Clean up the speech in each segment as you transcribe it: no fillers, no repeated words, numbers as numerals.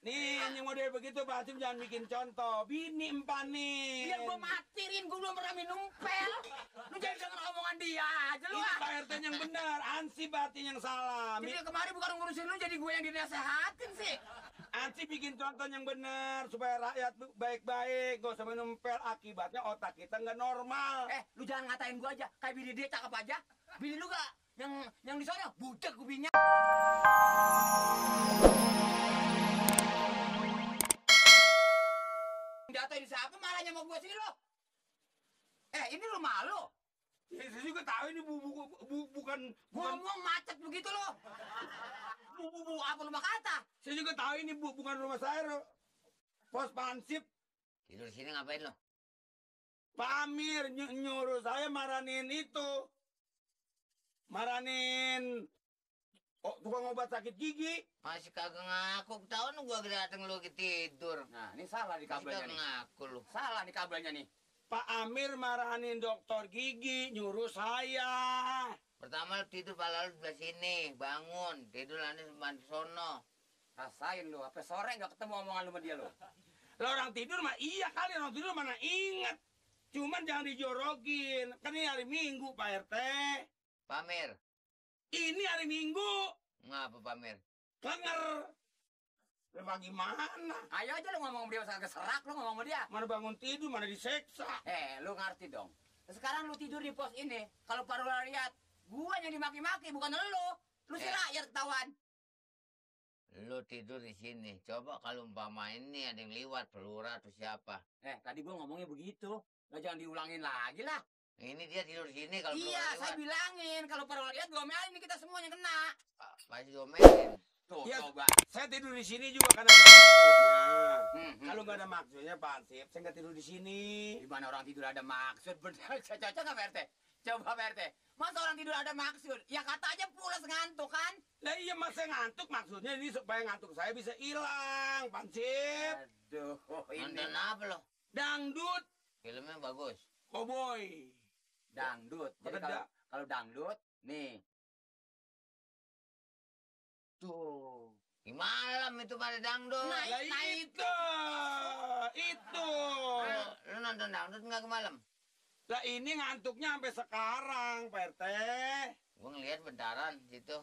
Nih, yang model begitu Pak Hasim jangan bikin contoh. Bini empan nih. Biar gua matirin, gua belum pernah minum pel. Lu jangan denger omongan dia aja lu. Ini Pak RT yang benar, Ansi batin yang salah. Jadi kemarin bukan ngurusin lu, jadi gue yang dinasehatin sih. Ansi bikin contoh yang benar supaya rakyat baik-baik. Gak usah minum pel, akibatnya otak kita nggak normal. Lu jangan ngatain gua aja. Kayak bini dia cakep aja. Bini lu gak yang di sana budak kupinya. Jatuhin siapa marahnya sama gua sini lo? Ini lu malu. Ya, saya juga tahu ini bukan ngomong macet begitu lo. Apa lu kata? Saya juga tahu ini bukan rumah saya, pos Pansip. Tidur di sini ngapain lo? Pak Amir nyuruh saya maranin itu. Maranin tukang obat sakit gigi. Masih kagak ngaku, tahun gua datang lu tidur. Nah, ini salah di kabelnya nih. Ngaku lu. Salah di kabelnya nih. Pak Amir maranin dokter gigi, nyuruh saya. Pertama lu tidur pala lu sebelah sini, bangun, tidur nanti sebelah sono. Rasain lu, apa sore nggak ketemu omongan lu sama dia lu. Lah orang tidur mah iya kali, orang tidur mana inget. Cuman jangan dijorokin, kan ini hari Minggu Pak RT. Pamer. Ini hari Minggu. Ngapa pamer? Kenger. Ya bagaimana? Ayo aja lu ngomong sama dia, usah keserak lu ngomong sama dia. Mana bangun tidur, mana diseksa. Lu ngerti dong. Sekarang lu tidur di pos ini, kalau baru lihat, gua yang dimaki-maki, bukan lu. Lu si rakyat ketahuan. Lu tidur di sini. Coba kalau umpama ini ada yang liwat, pelurah atau siapa. Tadi gua ngomongnya begitu. Nah, jangan diulangin lagi lah. Ini dia tidur di sini kalau iya, saya bilangin kalau perlu lihat gomelin ini kita semuanya kena. Pasti gomelin. Tuh, ya, coba. Saya tidur di sini juga karena ada maksudnya. Kalau nggak ada maksudnya, Pak Ansip, saya nggak tidur di sini. Di mana orang tidur ada maksud? Benar, cocok nggak Pak RT? Coba Pak RT. Masa orang tidur ada maksud? Ya kata aja pulas ngantuk kan? Lah iya mas, saya ngantuk maksudnya ini supaya ngantuk saya bisa hilang, Pak Ansip. Aduh, nonton apa lo? Dangdut. Filmnya bagus. Cowboy. Dangdut. Jadi kalau dangdut, nih. Tuh. Di malam itu pada dangdut. Nah itu. Lu nonton dangdut nggak ke malam? Lah ini ngantuknya sampai sekarang, Pak RT. Gua ngeliat bentaran situ.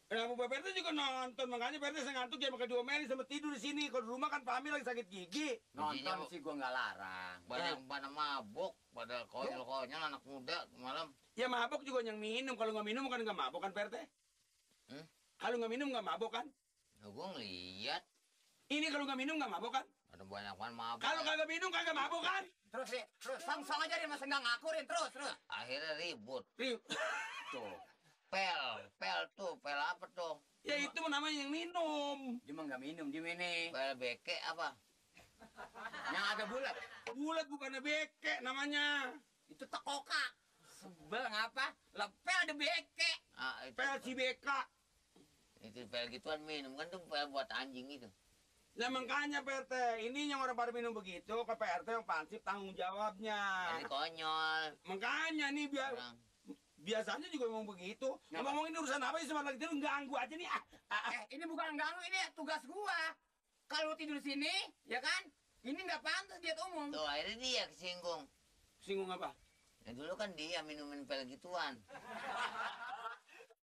Kenapa Pak RT juga nonton, makanya Pak RT saya ngantuk ya makanya diomelin sama tidur di sini. Kalau di rumah kan Pak Amir lagi sakit gigi. Nonton sih gua nggak larang. Banyak pada mabuk, pada konyol-konyol anak muda malam. Ya mabuk juga yang minum. Kalau nggak minum kan nggak mabuk kan Pak RT? Kalau nggak minum nggak mabuk kan? Nah, gua ngeliat. Ini kalau nggak minum nggak mabuk kan? Ada banyak kan mabuk. Kalau kagak minum kagak mabuk kan? Terus sang aja dia masa nggak ngakurin terus. Akhirnya ribut. Tuh. Pel tuh, pel apa tuh? Ya itu namanya yang minum. Dia mah nggak minum, dia ini. Pel beke apa? Yang agak bulat. Bulat bukannya beke namanya. Itu tekoka. Sebel ngapa? Lah pel ada beke. Pel si beka. Itu pel gituan minum kan tuh pel buat anjing itu. Nah makanya Pak RT, ini yang orang pada minum begitu, ke Pak RT yang Pansip tanggung jawabnya. Ini konyol. Makanya nih biasanya juga ngomong begitu. Ngomongin urusan apa sih sama lagi tidur ganggu aja nih. Ini bukan ganggu, ini tugas gua. Kalau tidur sini, ya kan? Ini nggak pantas dia umum. Tuh akhirnya dia kesinggung. Singgung apa? Ya dulu kan dia minumin pel gituan.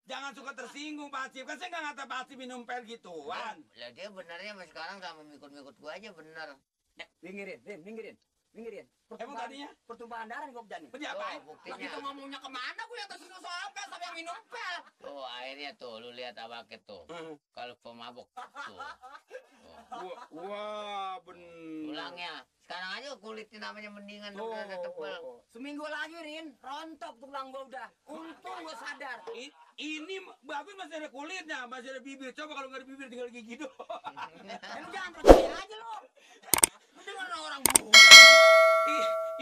Jangan suka tersinggung Pak Hasim, kan saya nggak ngata Pak Hasim minum pel gituan. Lah dia benernya mas sekarang sama mikut-mikut gua aja bener. Minggirin. Emang tadinya? Pertumpahan darah nih gua jadi. Diapain? Lah kita ngomongnya kemana gua yang tersinggung soal pel sama yang minum pel. Tuh akhirnya tuh lu lihat abake tuh. Kalau pemabuk tuh. Wah bener. Tulangnya. Sekarang aja kulitin namanya mendingan udah tebel. Seminggu lagi Rin, rontok tulang gua udah. Untung gua sadar. Ini bagus masih ada kulitnya, masih ada bibir. Coba kalau nggak ada bibir tinggal gigi doang. Lu jangan percaya aja lu. Lu dengar orang buta.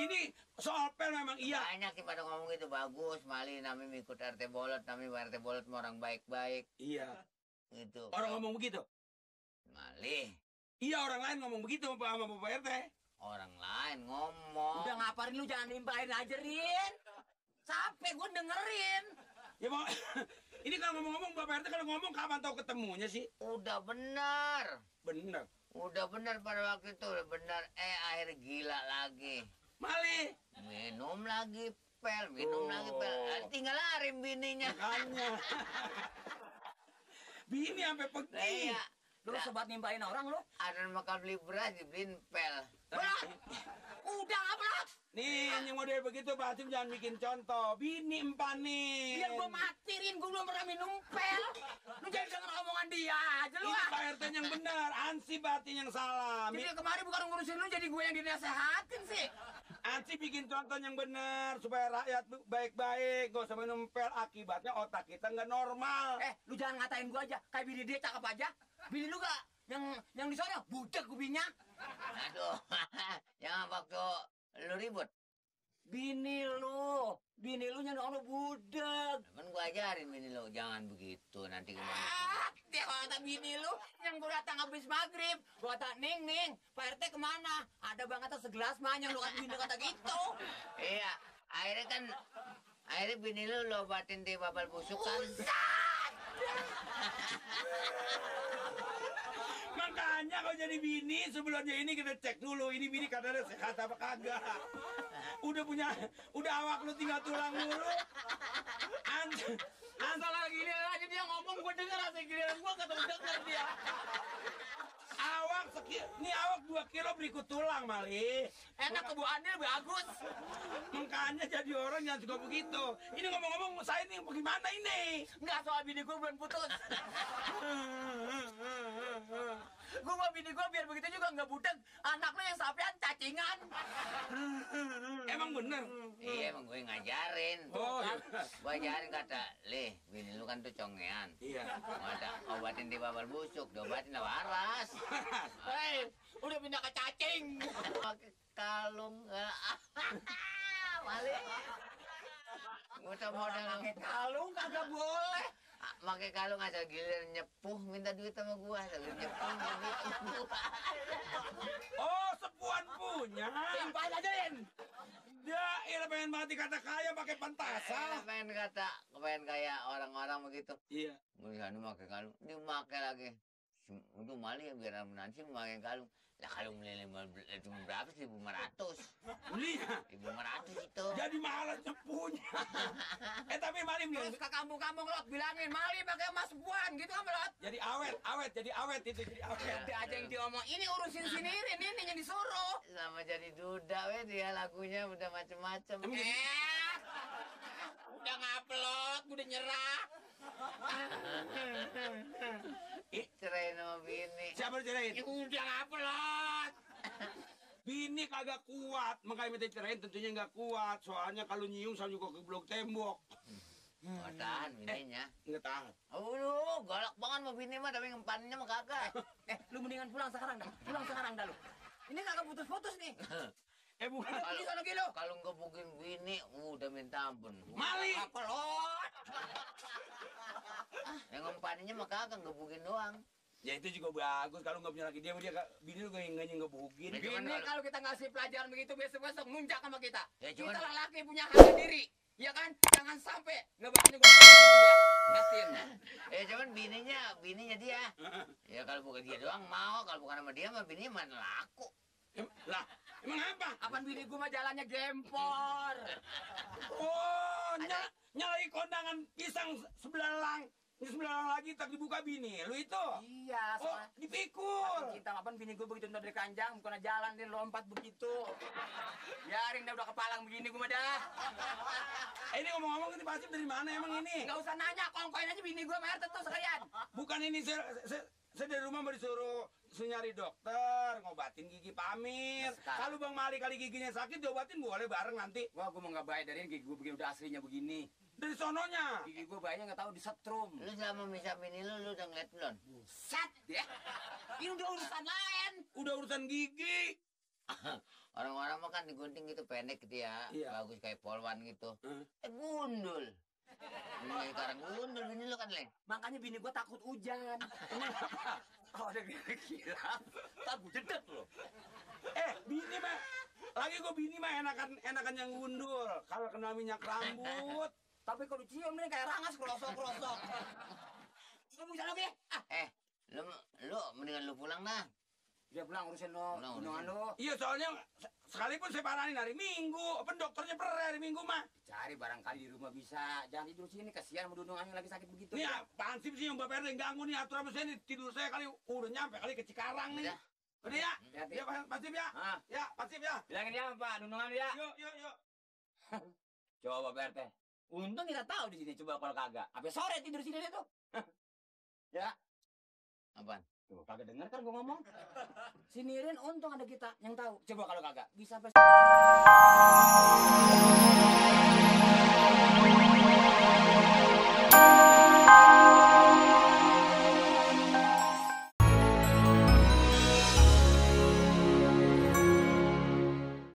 Ini soal pel memang iya. Banyak sih pada ngomong gitu bagus. Mali namanya ikut RT Bolot, namanya RT Bolot orang baik-baik. Iya. Gitu. Orang ngomong begitu. Mali. Iya orang lain ngomong begitu sama Bapak RT. Orang lain ngomong. Udah ngapain lu jangan nimpain aja Rin. Capek gue dengerin. Ya mau ini kalau ngomong-ngomong Bapak RT kalau ngomong kapan tahu ketemunya sih? Udah bener. Bener. Udah benar pada waktu itu, udah benar. Akhirnya gila lagi. Mali. Minum lagi pel, minum lagi pel. Tinggal lari bininya. Makanya. Bini sampai pergi. Iya. Lu sobat nimpain orang lu? Ada makan beli beras dibeliin pel. Berat. Udah berat. Nih, yang model begitu Pak Hasim jangan bikin contoh. Bini empanin. Biar gua matirin, gua belum pernah minum pel. Lu jangan denger omongan dia aja lu Ini ah. Pak RT yang benar, Ansi batin yang salah. Jadi kemarin bukan ngurusin lu, jadi gue yang dinasehatin sih. Ansi bikin contoh yang benar supaya rakyat baik-baik. Gak usah minum pel, akibatnya otak kita nggak normal. Lu jangan ngatain gua aja. Kayak bini dia cakep aja. Bini lu gak? Yang di sana budak kubinya. Aduh, yang waktu lu ribut. Bini lu yang orang budak. Kan gua ajarin bini lu, jangan begitu nanti kemana. Dia kata bini lu yang gua datang habis maghrib. Gua kata, Ning, Pak RT kemana? Ada banget segelas mah yang lu kata bini kata gitu. Iya, akhirnya bini lu obatin di babal busuk kan. Makanya kalau jadi bini sebelumnya ini kita cek dulu ini bini kadarnya sehat apa kagak. Udah awak lu tinggal tulang mulu. Salah gini aja dia ngomong gua denger asal giliran gua kata denger dia. Awak ini awak 2 kilo berikut tulang Mali. Enak ke Bu Anil bagus. Makanya jadi orang jangan suka begitu. Ini ngomong-ngomong saya ini bagaimana ini? Enggak, soal bini gua belum putus. Gua sama bini gua biar begitu juga nggak budak. Anak lu yang sapian cacingan. Emang bener? Iya, emang gue ngajarin. Oh, iya. Gue ajarin kata, Lih, bini lu kan tuh congean. Iya. Ada obatin di babal busuk, diobatin lah waras. Hei, udah pindah ke cacing. Pakai kalung. Mali. Gue tak mau Pakai kalung kagak boleh. pakai kalung asal giliran nyepuh minta duit sama gua, asal nyepuh gitu. Oh, sepuan punya. Simpan aja, Den. Ya, iya pengen mati kata kaya pakai pentasan. pengen kayak orang-orang begitu. Iya. Gue sana pakai kalung, dia pakai lagi. Untuk Mali ya biar menansi pakai kalung. Lah kalung cuma berapa sih? 1.500. Belinya. 1.500 itu. Jadi malas nyepunya. Tapi Mali belum. Terus ke kampung-kampung Lot bilangin Mali pakai emas sebuan gitu kan Lot. Jadi awet itu jadi awet. Ada aja yang diomong ini urusin sendiri ini yang disuruh. Sama jadi duda we dia lagunya udah macem-macem. Udah ngupload, udah nyerah. Cerai sama bini. Siapa dicerain? Udah ngupload. Bini kagak kuat, makanya minta cerain tentunya nggak kuat. Soalnya kalau nyium selalu juga keblok tembok. Oh, tahan bininya. Nggak tahan. Aduh, galak banget sama bini mah, tapi ngempaninnya mah kagak. Lu mendingan pulang sekarang dah. Pulang sekarang dah lu. Ini kagak putus-putus nih. Bukan. Pergi sana kilo. Kalau ngebukin bini, udah minta ampun. Mali. Ngupload. Yang ngempaninnya mah kagak, ngebukin doang. Ya itu juga bagus kalau nggak punya laki dia bini lu nggak ngebukin. Ya, cuman Ini kalau kita ngasih pelajaran begitu besok-besok nunjak sama kita. Ya, cuman- Kita lelaki punya harga diri. Ya kan? Jangan sampai ngebatin gua dia. Ngasih. Cuman bininya dia. Ya kalau bukan dia doang mau, kalau bukan sama dia mah bininya mana laku. Lah, emang apa? Apaan bini gua mah jalannya gempor. Oh, nyalai kondangan pisang sebelalang. Ini sebelalang lagi tak dibuka bini. Lu itu? Iya, Oh, soalnya dipikul. cinta apaan bini gua begitu ntar dari kanjang, bukan jalan dia lompat begitu. Biarin dah udah kepalang begini gua mah dah. Ini ngomong-ngomong ini pasti dari mana emang ini? Nggak usah nanya, kongkoin aja bini gua bayar tentu sekalian. Bukan ini saya dari rumah mau disuruh nyari dokter, ngobatin gigi Pamir. Kalau Bang Mali kali giginya sakit diobatin boleh bareng nanti. Wah, gua mau nggak bayar dari ini gigi gua begini udah aslinya begini. Dari sononya. Gigi gua bayarnya nggak tahu disetrum. Lu selama misah bini lu udah ngeliat belum? Set ya. Ini udah urusan lain. Udah urusan gigi. Orang-orang mah kan digunting gitu pendek gitu ya. Iya. Bagus kayak polwan gitu. Hmm. Gundul. Ini sekarang gundul bini lu kan, Leng. Makanya bini gua takut hujan. Kalau ada gila, tak gua jedet loh. Bini mah. Lagi gue bini mah enakan yang gundul. Kalau kena minyak rambut. Tapi kalau dicium nih kayak rangas kerosok-kerosok. Lu bisa lagi? Lu mendingan lu pulang dah. Udah pulang urusin lo, Pulang, gunungan urusin. lo. Iya soalnya sekalipun saya paranin hari Minggu, apa dokternya per hari Minggu mah. Cari barangkali di rumah bisa. Jangan tidur sini, kasihan sama Dudungan yang lagi sakit begitu. Nih apaan sih yang Bapak RT ganggu nih aturan saya nih tidur saya kali udah nyampe kali ke Cikarang nih. Udah. Udah ya? Hati-hati. Ya Pak Sip ya. Ah, Ya Pak Sip ya. bilangin dia Pak Dudungan ya. Yuk. Coba Pak RT. Untung kita tahu di sini, coba kalau kagak. Sampai sore tidur sini dia tuh. Ya. Apaan? Tuh, kagak denger kan gua ngomong. Sinirin untung ada kita yang tahu. Coba kalau kagak bisa sampai